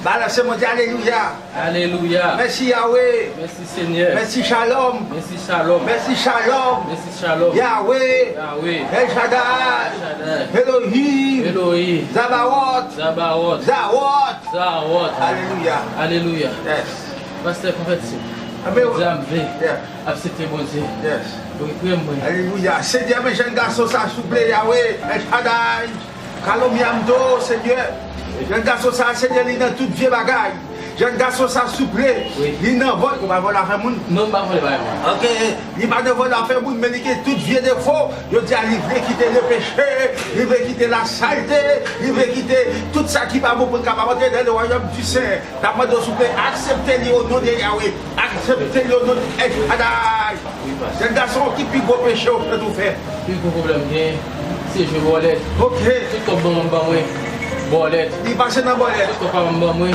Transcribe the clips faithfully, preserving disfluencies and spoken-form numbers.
Balanse Bondye, alelouya. Alelouya. Mèsi Yawe. Mèsi Senyè. Mèsi Shalom. Mèsi Shalom. Mèsi Shalom. Mèsi Shalom. Yawe. Yawe. El Shaddai. El Shaddai. Elohim. Elohim. Zabawot. Zabawot. Zawot. Zawot. Alelouya. Alelouya. Yes. Pastè, konfèt si. Amen. Jodi a m vle Yeah. Aksepte Bondye. Yes. Wi, priyè mwen. Alelouya. Senyè, men jèn gason sa, souple, Yawe, El Shaddai. Kalomyamdo, Senyè. Jèn gason sa, Senyè, li nan tout vye bagay. Jèn gason sa, souple, Wi. li nan vòl, ou pa vòlè afè moun. Non, m pa vòlè bagay moun. Ok, li pa nan vòlè afè moun, men li gen tout vye defo. Yo di a li vle kite le peche, li vle kite la salte, li vle kite tout sa ki pa bon pou l kapab antre nan le wayòm di Senyè. N ap mande w, souple, aksepte li o non de Yawe. Aksepte li o non de El Shaddai. Wi, pastè. Jèn gason, ki pi gwo peche w fèt ou fè? Pi gwo pwoblèm gen, se jwe bòlèt. Ok. Tout kòb manman m ban mwen, bòlèt. Li pase nan bòlèt. Tout kòb papa m ban mwen,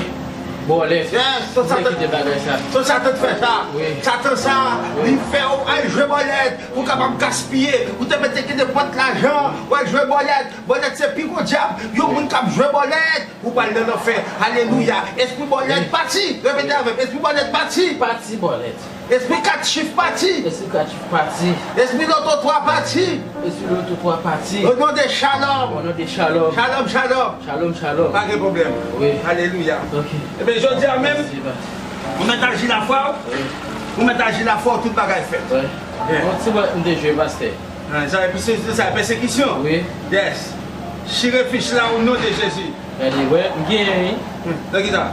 bòlèt. Yes, so Mwen Satan, kite bagay sa. so Satan fè sa. Wi. Satan sa, Wi. li fè w al jwe bòlèt. Ou kapab gaspiye. Ou te mete ki nenpòt lajan, w al jwe bòlèt. Bòlèt se pi gwo dyab. Yon moun k ap jwe bòlèt. Ou pral nan lanfè. Alelouya. Espri bòlèt pati. Repete avè m. Espri bòlèt pati. Pati bòlèt. Espri kat chif pati. Espri kat chif pati. Espri loto twa pati. Espri loto twa pati. O non de Shalom. O non de Shalom. Shalom, shalom. Shalom, shalom. Pa gen pwoblèm. Wi. Alelouya. Ok. Ebyen, jodi a menm, Mèsi, pastè. ou mèt aji lafwa w. Wi. Ou mèt aji lafwa w, tout bagay fèt. Wi. Yeah. Yon ti bòlèt m te jwe, pastè. Ah, sa, se, se, sa, pèsekisyon. Wi. Yes. Chire fich la o non de Jezi. Gade, wè, m genyen, wi. Hmm, nan ki sa?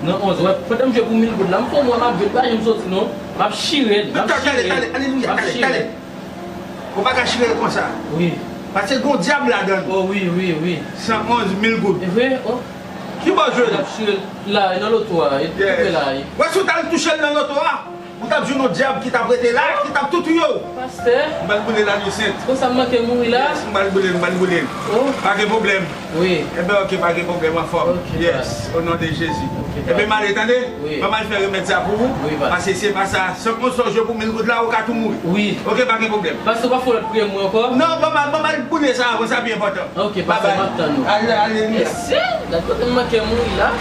Nan onz, wè, pandan m jwe pou mil goud la, m fè w wè m ap jwe, l pa janm soti non. M ap chire l, m ap Tale, chire tale, l. alelouya, M ap tale, chire tale. l. Ou pa ka chire l konsa. Wi. Paske gon dyab ladan l. Oh, wi, wi, wi. San onz mil goud. E vre? Oh. Ki bò w jwe l? M ap chire l la, nan loto a, e Yeah. touche la, e. Wè, si w t al touche l nan loto a, ou t ap jwenn yon dyab ki t ap rete la, ki t ap tou touye w. Pastè. M pral boule la, Louissaint. Konsa m manke mouri la? Yes, m pral boule l, m pral boule l. Oh. Pa gen pwoblèm. Wi. Enben, ok, pa gen pwoblèm, anfòm. Ok, Yes, pastè. o non de Jezi. Ok, Enben, pastè. m ale, tande? Wi. Ban m al fè remèd sa pou ou. Wi, pastè. Paske se pa sa, san onz sa w jwe pou mil goud la, ou ka tou mouri. Wi. Ok, pa gen pwoblèm. Pastè, ou pa fè lòt priyè mwen ankò? Non, ban m al, ban m al boule sa avan, sa pi enpòtan. Ok, pastè, Babay. m ap tann ou. Ale, alelouya. Mesye, gade kote m manke mouri la.